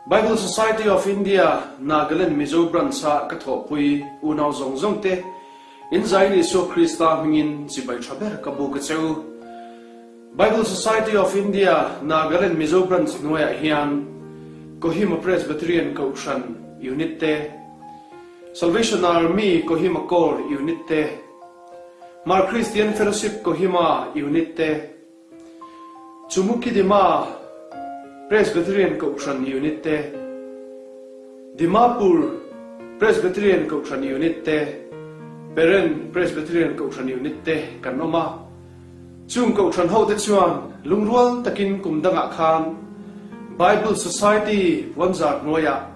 Bible Society of India, Nagaland Mizo Branch-a ka thawhpui unau zawng zawng te, in Zain Isua Krista hmingin chibai tha ber ka buk a che u. Bible Society of India, Nagaland Mizo Branch hnuaiah hian Kohima Presbyterian Kohhran Unit te, Salvation Army Kohima Corps Unit te, Hmar Christian Fellowship Kohima Unit te, Chumukidima Presbyterian Kohhran Unit te, Dimapur Presbyterian Kohhran Unit te, Peren Presbyterian Kohhran Unit te kan awm a. Chung Kohhran hote chuan lungrual takin kum dangah khan Bible Society puanzar hnuaiah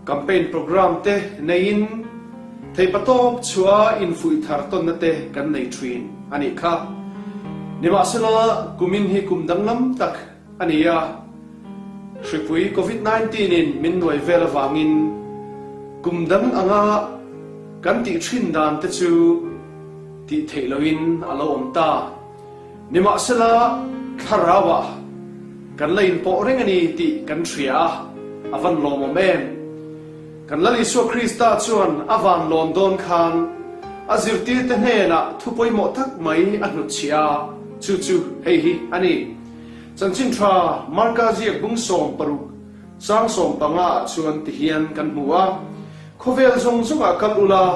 Campaign programme te neiin theihpatawp chhuah infuih thar tawnna te kan nei thin a nih kha. Nimahsela, kumin hi kum danglam tak a ni a, hripui Covid 19 in min nuai vel avangin kum dang anga kan tih thin dan te chu tih theih loin a lo awm ta. Nimahsela, thlarauah kan la inpawh reng a ni tih kan hria a, a van lawmawm em? Kan Lal Isua Krista chuan a van lawn dawn khan a zirtirte hnenah thu pawimawh tak mai a hnutchhiah a, chu chu hei hi a ni. Chanchin tha Marka ziak bung 16 chang 15 ah chuan tihian kan hmu a, Khawvel zawng zawngah kal ula,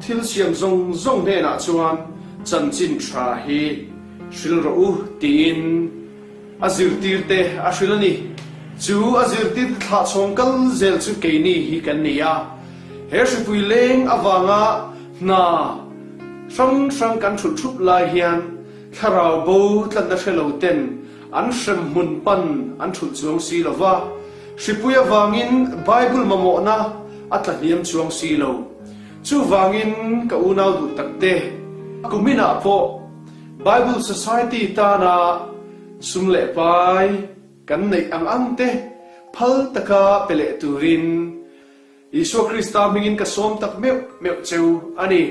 thil siam zawng zawng hnenah chuan chanchin tha hi hril rawh u tiin a zirtirte a hrilh a ni. Chu a zirtirte thlahchhawng kal zel chu keini hi kan ni a. He hripui leng avanga hna hrang hrang kan hrulh thup lai hian thlarau bo tlatna hre lo ten an hremhmun pan an hrulh chuang si lo va. Hripui avangin Bible mamawhna a tla hniam chuang si lo. Chuvangin ka unau duh takte, kuminah pawh Bible Society tana sum leh pai kan neih ang ang te phal taka pe leh turin Isua Krista hmingin ka sawm tak meuh meuh cheu a ni.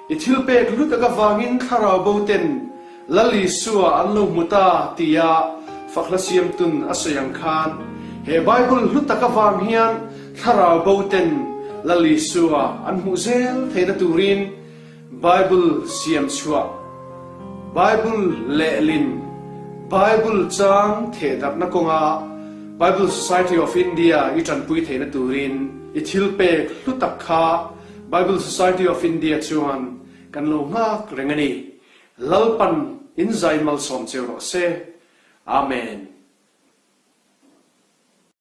I thil pek lu tak avangin thlarau bo ten Lal Isua an lo hmu ta tia fakhla siamtun a sawi ang khan he Bible hlu tak avang hian thlarau bo ten Lal Isua an hmuh zel theihna turin Bible siam chhuah, Bible lehlin, Bible chang thehdarhna kawnga Bible Society of India i tanpui theihna turin i thilpek hlu tak kha Bible Society of India chuan kan lo nghak reng a ni. Lalpan in zai malsawm cheu rawh se. Amen.